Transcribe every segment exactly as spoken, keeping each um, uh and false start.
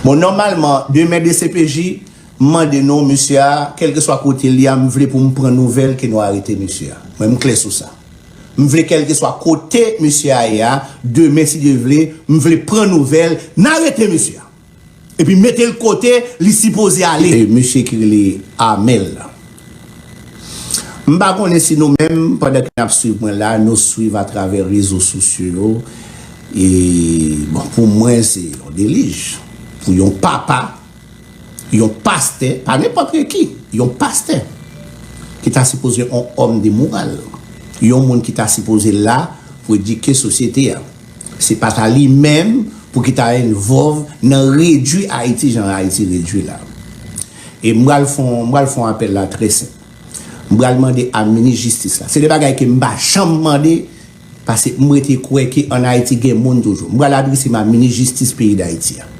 Bon, nòmalman, demen D C P J, m mande nou, mesye a, kèlkeswa kote l ye a, m vle pou m pran nouvèl ke nou arete mesye a. Mwen, m klè sou sa. M vle kèlkeswa kote mesye a ye a, demen, si Dye vle, m vle pran nouvèl, n arete mesye a. Epi mete l kote li sipoze ale. E mesye ki rele Amel la. M pa konnen si nou menm, pandan ke n ap swiv mwen la, nou swiv atravè rezo sosyo yo. E, bon, pou mwen, se yon delij. Pou yon papa, yon pastè, pa nenpòt ki, yon pastè, ki ta sipoze yon òm de moral. Yon moun ki ta sipoze la pou edike sosyete a. Se pa ta li menm pou ki ta envòlve nan redwi Ayiti jan Ayiti redwi la. E m pral fè yon, m pral fè yon apèl la trè senp. M pral mande a minis jistis la. Se de bagay ke m pa janm mande, paske m rete kwè ke ann Ayiti gen moun toujou. M pral adrese m a minis jistis peyi Dayiti a.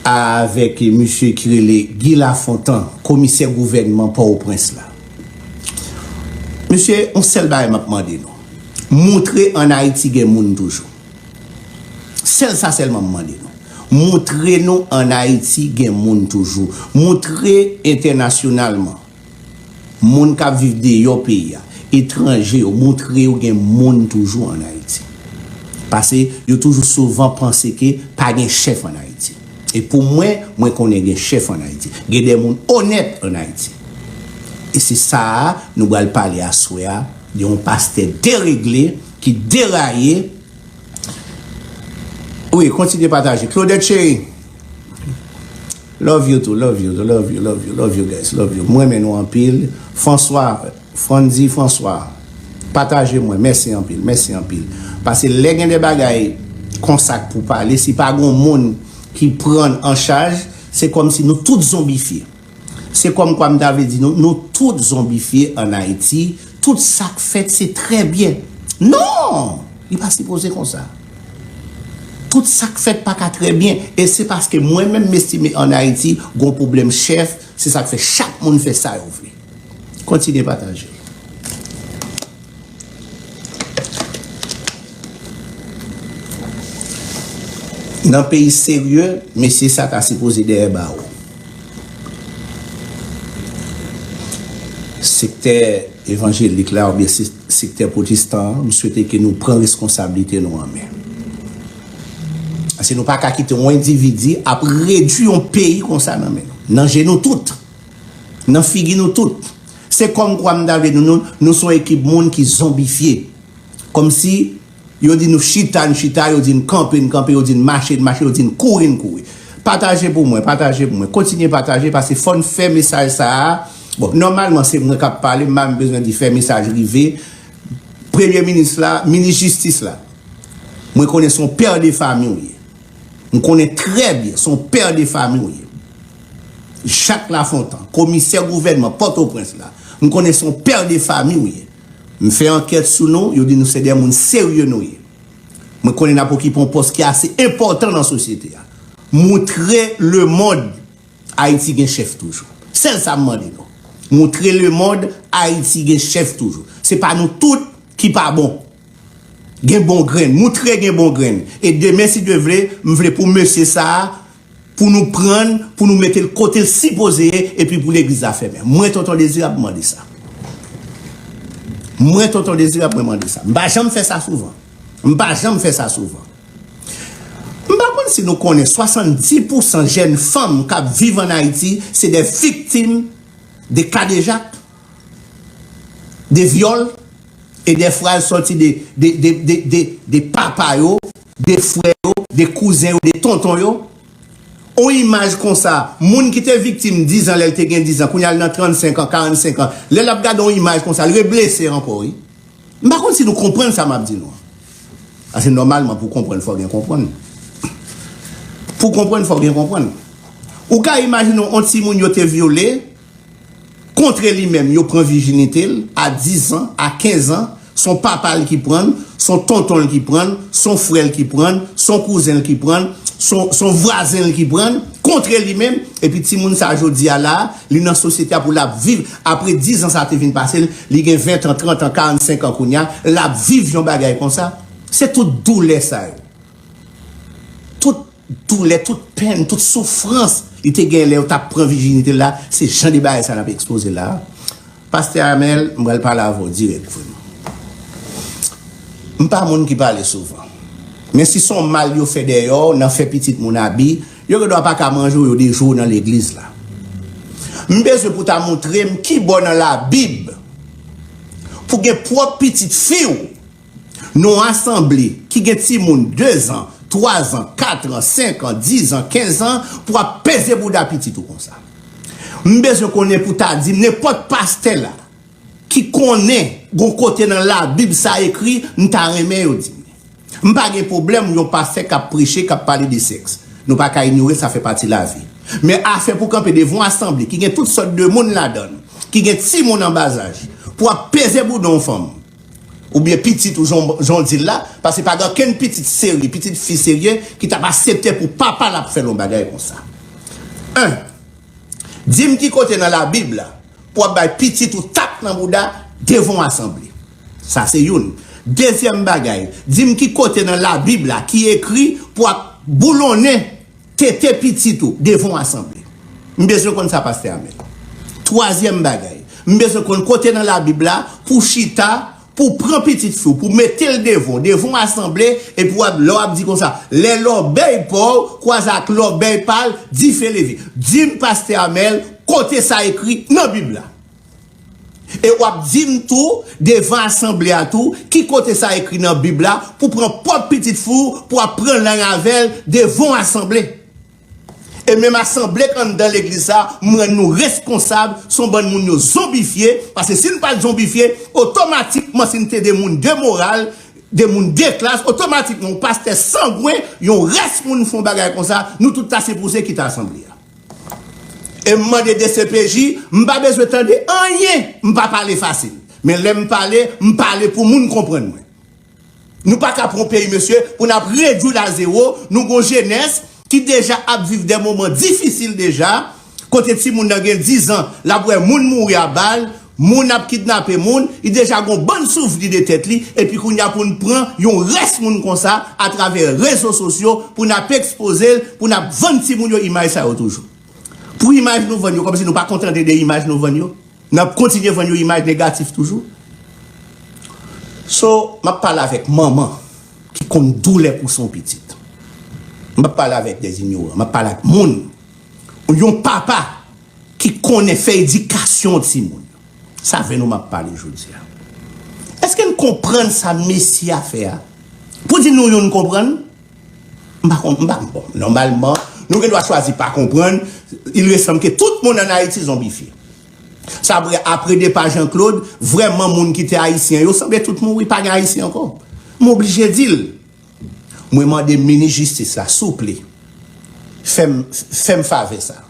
Avèk misye ki rele Guy Lafontant, komisè gouvènman Pòtoprens la. Mesye, yon sèl bagay m ap mande nou. Moutre ann Ayiti gen moun toujou. Sèl sa sèlman m mande nou. Moutre nou ann Ayiti gen moun toujou. Moutre entènasyonalman. Moun k ap viv deyò peyi a, etranje yo, moutre yo gen moun toujou ann Ayiti. Paske yo toujou souvan panse ke pa gen chèf ann Ayiti. E pou mwen, mwen konnen gen chèf ann Ayiti. Gen de moun onèt ann Ayiti. E se sa a, nou pral pale aswè a, de yon pastè deregle, ki deraye. Wi, kontinye pataje. Claudette cheri, love you too, love you, love you, love you, love you guys, love you. M renmen nou anpil. François, Frandy François, pataje mwen. Mèsi anpil, mèsi anpil. Paske lè gen de bagay konsa k pou pale, si pa gon moun ki pran an chaj, se kòmsi nou tout zonbifye. Se kòmkwa m ta vle di nou, nou tout zonbifye ann Ayiti, tout sa k fèt se trè byen. Non! Li pa sipoze konsa. Tout sa k fèt pa ka trè byen. E se paske mwen menm m estime ann Ayiti, gon pwoblèm chèf, se sa k fè chak moun fè sa yo vle. Kontinye pataje. Nan peyi serye, mesye sa ta sipoze dèyè bawo. Sektè evanjelik la oubyen se- sektè pwotestan an, m swete ke nou pran reskonsablite nou an men. Paske nou pa ka kite yon endividi ap redwi yon peyi konsa nan men nou. Nan je nou tout. Nan figi nou tout. Se kòmkwa m ta vle nou, nou, nou se yon ekip moun ki zonbifye. Kòmsi yo di nou chita, n chita, yo di n kanpe, n kanpe, yo di n mache, n mache, yo di n kouri, n kouri. Pataje pou mwen, pataje pou mwen. Kontinye pataje, paske fò n fè mesaj sa a. Bon, nòmalman, se mwen k ap pale, m pa menm bezwen di fè mesaj rive. Premye minis la, minis jistis la. Mwen konnen se yon pè de fami w ye. M konnen trè byen, se yon pè de fami w ye. Jacques Lafontant, komisè gouvènman Pòtoprens la. M konnen se yon pè de fami w ye. M fè ankèt sou nou, yo di nou se de moun serye nou ye. Mwen konnen n ap okipe yon pòs ki ase enpòtan nan sosyete a. Moutre lemonn Ayiti gen chèf toujou. Sèl sa m mande nou. Moutre lemonn Ayiti gen chèf toujou. Se pa nou tout ki pa bon. Gen bon grenn. Moutre gen bon grenn. E demen, si Dye vle, m vle pou mesye sa a, pou nou pran l, pou nou mete l kote l sipoze ye, epi pou legliz la fèmen. Mwen, Tonton Dezirab, mande sa. Mwen, Tonton Dezirab, mwen mande sa. M pa janm fè sa souvan. M pa janm fè sa souvan. M pa konn si nou konnen, swasanndis pousan jèn fanm k ap viv ann Ayiti, se de viktim de kadejak, de vyòl, e dèfwa l sòti de, de, de, de, de, de papa yo, de frè yo, de kouzen yo, de tonton yo. On imaj konsa, moun ki te viktim diz an, lè l te gen diz an, kounye a l nan trannsenk an, karannsenk an, lè l ap gade on imaj konsa, l reblese ankò, wi. M pa konn si nou konprann sa m ap di nou an. Paske nòmalman, pou konprann, fò gen konprann. Pou konprann, fò gen konprann. Ou ka imajine w, on timoun yo te vyole, kontre li menm, yo pran vijinite l a diz an, a kenz an, s on papa l ki pran l, s on tonton l ki pran l, s on frè l ki pran l, s on kouzen l ki pran l, s on, s on vwazen l ki pran l, kontre li menm, epi timoun sa jodi a la, li nan sosyete a pou l ap viv, apre diz an sa te vin pase l, li gen ven an, trant an, karannsenk an kounye a, l ap viv yon bagay konsa. Se tout doulè sa yo. Tout doulè, tout pèn, tout soufrans li te gen lè yo t ap pran vijinite l la, se jan de bagay sa n ap ekspoze la. Pastè Amèl, m pral pale avè w dirèk, frè m. M pa moun ki pale souvan. Men si se yon mal yo fè dèyè w nan fè pitit moun abi, yo gendwa pa ka manje w, yo dejoure w nan legliz la. M bezwen pou w ta montre m ki bò nan Labib pou gen pwòp pitit fi w nan yon asanble ki gen timoun dezan, twazan, katran, senkan, dizan, kenzan pou w ap peze bouda pitit ou konsa. M bezwen konnen pou w ta di m nenpòt pastè la ki konnen gon kote nan Labib sa ekri, m ta renmen yo di m. M pa gen pwoblèm yon pastè k ap preche, k ap pale de sèks. Nou pa ka inyore, sa fè pati lavi. Men afè pou kanpe devan yon asanble ki gen tout sòt de moun ladan l, ki gen timoun an bazaj, pou w ap peze bouda yon fanm, oubyen pitit ou jan, jan w di l la, paske pa gen okenn pitit serye, pitit fi serye ki t ap aksepte pou papa l ap fè l yon bagay konsa. En, di m ki kote nan Labib la pou w ap bay pitit ou tap nan bouda devan yon asanble. Sa se youn. Dezyèm bagay, di m ki kote nan Labib la ki ekri pou w ap boulonnen tete pitit ou devan yon asanble. M bezwen konn sa, pastè Amèl. Twazyèm bagay, m bezwen konn kote nan Labib la pou w chita, pou w pran pitit fi w, pou w mete l devan w, devan yon asanble, epi w ap, lè w ap di konsa, lè lòbèy pa w kwaze ak lòbèy pa l, dife leve. Di m, pastè Amèl, kote sa ekri nan Bib la? E w ap di m tou, devan asanble a tou, ki kote sa ekri nan Bib la pou pran pwòp pitit fi w, pou w ap pran lang avè l devan asanble. E menm asanble k anndan legliz sa, m rann nou reskonsab, se yon bann moun yo zonbifye, paske si n pa t zonbifye, otomatikman, si n te de moun de moral, de moun de klas, otomatikman, yon pastè sangwen, yon rès moun fè yon bagay konsa, nou tout ta sipoze kite asanble a. E m mande D C P J, m pa bezwen tande anyen, m pa pale fasil. Men lè m pale, m pale pou moun konprann mwen. Nou pa ka pran yon peyi, mesye, pou n ap redwi l a zewo. Nou gon jenès ki deja ap viv de moman difisil deja, kote timoun nan gen dizan, l ap wè moun mouri a bal, moun ap kidnape moun, li deja gon bann souvni de tèt li, epi kounye a pou n pran yon rès moun konsa atravè rezo sosyo pou n ap ekspoze l, pou n ap vann timoun yo imaj sa yo toujou. Pou imaj nou vann yo, kòmsi nou pa kontante de imaj nou vann yo. N ap kontinye vann yo imaj negatif toujou. So, m ap pale avèk manman ki konn doulè pou son pitit. M ap pale avèk dèz inyoran. M ap pale ak moun, yon papa ki konnen fè edikasyon timoun. Sa avè nou m ap pale jodi a. Èske n konprann sa mesye a fè a? Pou di nou youn konprann, m pa konn, m pa, bon, nòmalman, nou gen dwa chwazi pa konprann. Il ressanm ke tout moun ann Ayiti zonbifye. Sa vre, apre depa Jean Claude, vrèman moun ki te ayisyen yo sanble tout mouri, pa gen ayisyen ankò. M oblije di l. Mwen mande minis jistis la, souple, fè m, fè m favè sa.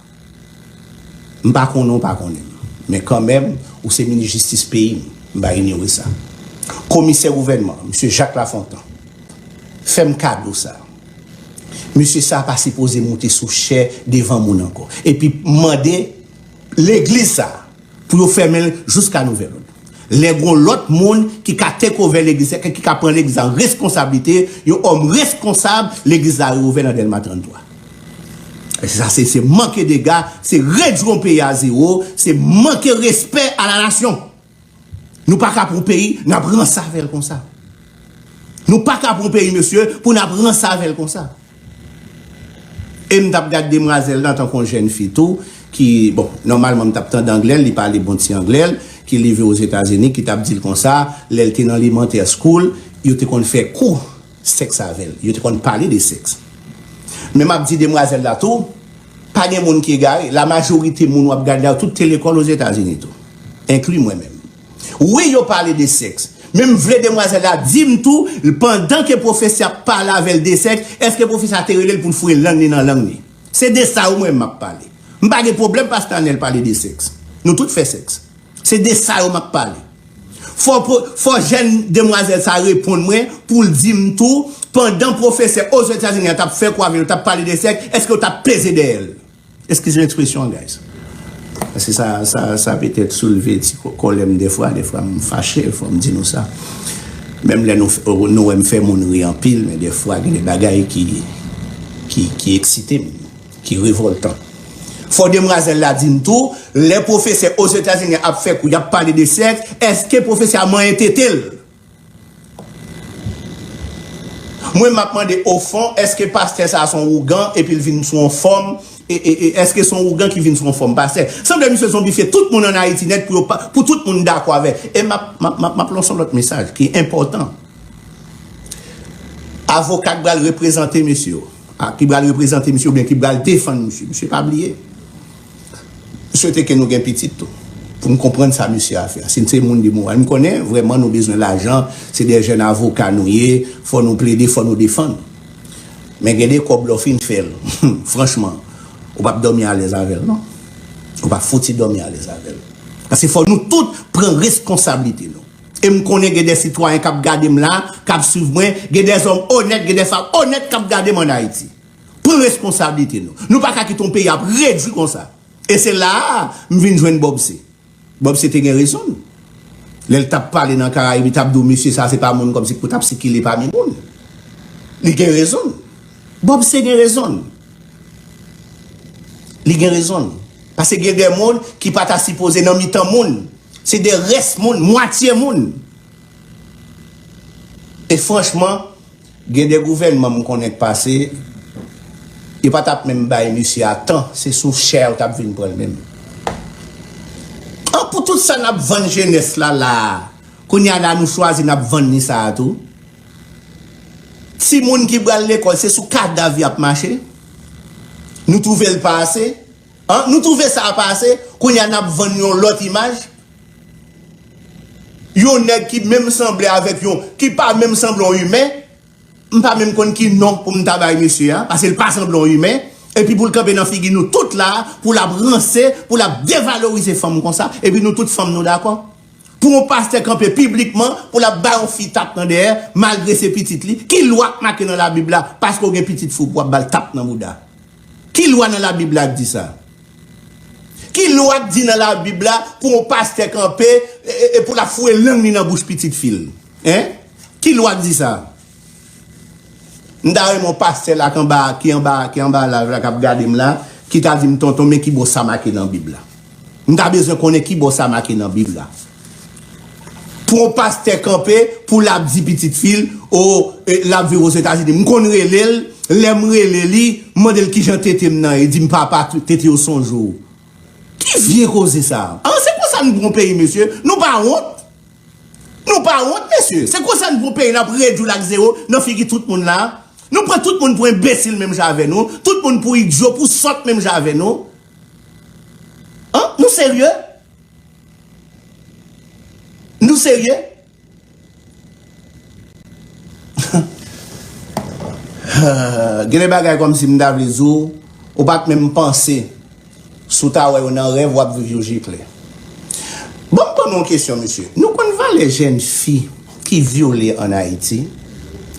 M pa konnen w pa konnen m, men kanmenm, ou se minis jistis peyi m, m pa inyore sa. Komisè gouvènman, mesye Jacques Lafontant, fè m kado sa. Mesye sa a pa sipoze moute sou chè devan moun ankò. Epi m mande legliz sa a pou yo fèmen l jiska nouvèl òd. Lè gon lòt moun ki ka take over legliz la, ki ka pran legliz la an reskonsablite, yon òm reskonsab, legliz la reouvè nan Dèlma tranntwa. E sa se, se manke dega, se redwi yon peyi a zewo, se manke respè a la nasyon. Nou pa ka pran yon peyi, n ap ranse avè l konsa. Nou pa ka pran yon peyi, mesye, pou n ap ranse avè l konsa. E m t ap gad demwazèl la antanke yon jèn fi tou, ki, bon, nòmalman m t ap tande anglè l, li pale bon ti anglè l, ki leve Ozetazini, ki t ap di l konsa, lè l te nan elementary school, yo te konn fè kou sèks avè l. Yo te konn pale de sèks. Men m ap di demwazèl la tou, pa gen moun ki egare. Lamajorite moun w ap gade la yo, tout te lekòl Ozetazini tou. Enkli mwen menm. Wi, yo pale de sèks. Men m vle demwazèl la di m tou, pandan ke pwofesè ap pale avè l de sèks, èske pwofesè a te rele l pou l foure lang li nan lang li? Se de sa yo mwen m ap pale. M pa gen pwoblèm pastè Anèl pale de sèks. Nou tout fè sèks. Se de sa yo m ap pale. Fò, fò jèn demwazèl sa reponn mwen pou l di m tou, pandan pwofesè Ozetazini an t ap fè kou avè yo, t ap pale de sèks, èske yo t ap peze dèyè l? Excuse l'expression, guys. Paske sa, sa, sa petèt soulve ti kò-, kòlè m dèfwa, dèfwa m fache, fò m di nou sa. Menm lè nou, nou wè m fè moun ri anpil, men dèfwa gen de bagay ki, ki, ki eksite m, ki revòltan. Fò demwazèl la di m tou, lè pwofesè Ozetazini ap fè kou, y ap pale de sèks, èske pwofesè a manyen tete l? Mwen, m ap mande, ofon, èske pastè sa a se yon ougan epi l vin sou yon fòm? E, e, e, èske se yon ougan ki vin sou yon fòm pastè? Sanble misye zonbifye tout moun ann Ayiti nèt pou yo pa, pou tout moun dakò avè. E m ap, m ap, m ap, m ap lanse yon lòt mesaj ki enpòtan. Avoka k pral reprezante mesye yo, a, ki pral reprezante misye oubyen ki pral defann misye, misye pa bliye. M swete ke nou gen pitit tou. Pou n konprann sa misye a fè a. Si n se moun de moral, m konnen vrèman nou bezwen lajan, se de jèn avoka nou ye, fò nou plede, fò nou defann. Men gen de kòb lè w fin fè l, franchman, ou p ap dòmi alèz avè l, non. Ou p ap fouti dòmi alèz avè l. Paske fò nou tout pran responsablite nou. E m konnen gen de sitwayen k ap gade m la, k ap swiv mwen, gen de zòm onèt, gen de fanm onèt k ap gade m ann Ayiti. Pran responsablite nou. Nou pa ka kite yon peyi ap redui konsa. E se la a m vin jwenn Bob C. Bob C te gen rezon l. Lè l t ap pale nan Karayib, li t ap di w, mesye sa a se pa moun kòmsi pou t ap sikile pami moun. Li gen rezon l. Bob C gen rezon l. Li gen rezon l. Paske gen de moun ki pa ta sipoze nan mitan moun. Se de rès moun, mwatye moun. E franchman, gen de gouvènman m konnen k pase, yo pa t ap menm bay misye a tan, se sou chè yo t ap vin pran l menm. An, pou tout sa n ap vann jenès la la a, kounye a la nou chwazi n ap vann li sa a tou. Timoun ki pral lekòl, se sou kadav y ap mache. Nou twouve l pa ase. An, nou twouve sa a pa ase, kounye a n ap vann yon lòt imaj. Yon nèg ki menm sanble avèk yon, ki pa menm sanble yon imen. M pa menm konn ki non pou m ta bay mesye a, paske l pa sanble yon imen. Epi pou l kanpe nan figi nou tout la, pou l ap ranse, pou l ap devalorize fanm konsa, epi nou tout fanm nou dakò. Pou yon pastè kanpe piblikman, pou l ap bay yon fi tap nan dèyè, malgre se pitit li, ki lwa k make nan Labib la, paske w gen pitit fi w pou w ap ba l tap nan bouda? Ki lwa nan Labib la k di sa? Ki lwa k di nan Labib la pou yon pastè kanpe e, e, e pou l ap foure lang li nan bouch pitit fi l? Hein? Ki lwa k di sa? M ta renmen yon pastè la k anba, ki anba, ki anba live la, k ap gade m la, ki ta di m, tonton, men ki bò sa make nan Bib la. M ta bezwen konnen ki bò sa make nan Bib la. Pou yon pastè kanpe, pou l ap di pitit fi l, o, e, l ap viv Ozetazini. M konn rele l, lè m rele li, m mande l kijan tete m nan ye, li di m, papa, tete yo sonje w. Ki vye koze sa? An, se konsa n pran peyi, mesye. Nou pa wont? Nou pa wont, mesye? Se konsa n pran peyi, n ap redui l ak zewo nan figi tout moun la. Nou pran tout moun pou enbesil menm jan avè nou, tout moun pou idyo, pou sòt menm jan avè nou. An, nou serye? Nou serye? Gen de bagay kòmsi m ta vle di w, ou pa t menm panse. Si w ta wè yo nan rèv, w ap viv yo je klè. Ban m poze w yon kesyon, mesye. Nou konn valè jèn fi ki vyole ann Ayiti,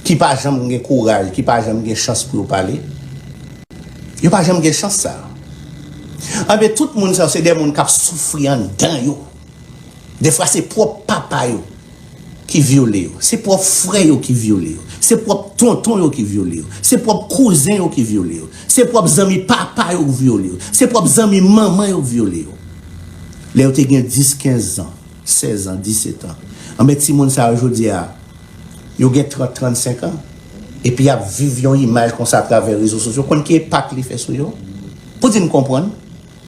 ki pa janm gen kouraj, ki pa janm gen chans pou yo pale? Yo pa janm gen chans sa. Anben, tout moun sa yo, se de moun k ap soufri anndan yo. Defwa, se pwòp papa yo ki vyole yo. Se pwòp frè yo ki vyole yo. Se pwòp tonton yo ki vyole yo. Se pwòp kouzen yo ki vyole yo. Se pwòp zanmi papa yo ki vyole yo. Se pwòp zanmi manman yo ki vyole yo. Lè yo te gen dis, kenz an, sèz an, disèt an. Anben, timoun sa yo jodi a, yo gen trant, trannsenk an. Epi y ap viv yon imaj konsa atravè rezo sosyo. Konn ki enpak li fè sou yo? Pou di n konprann,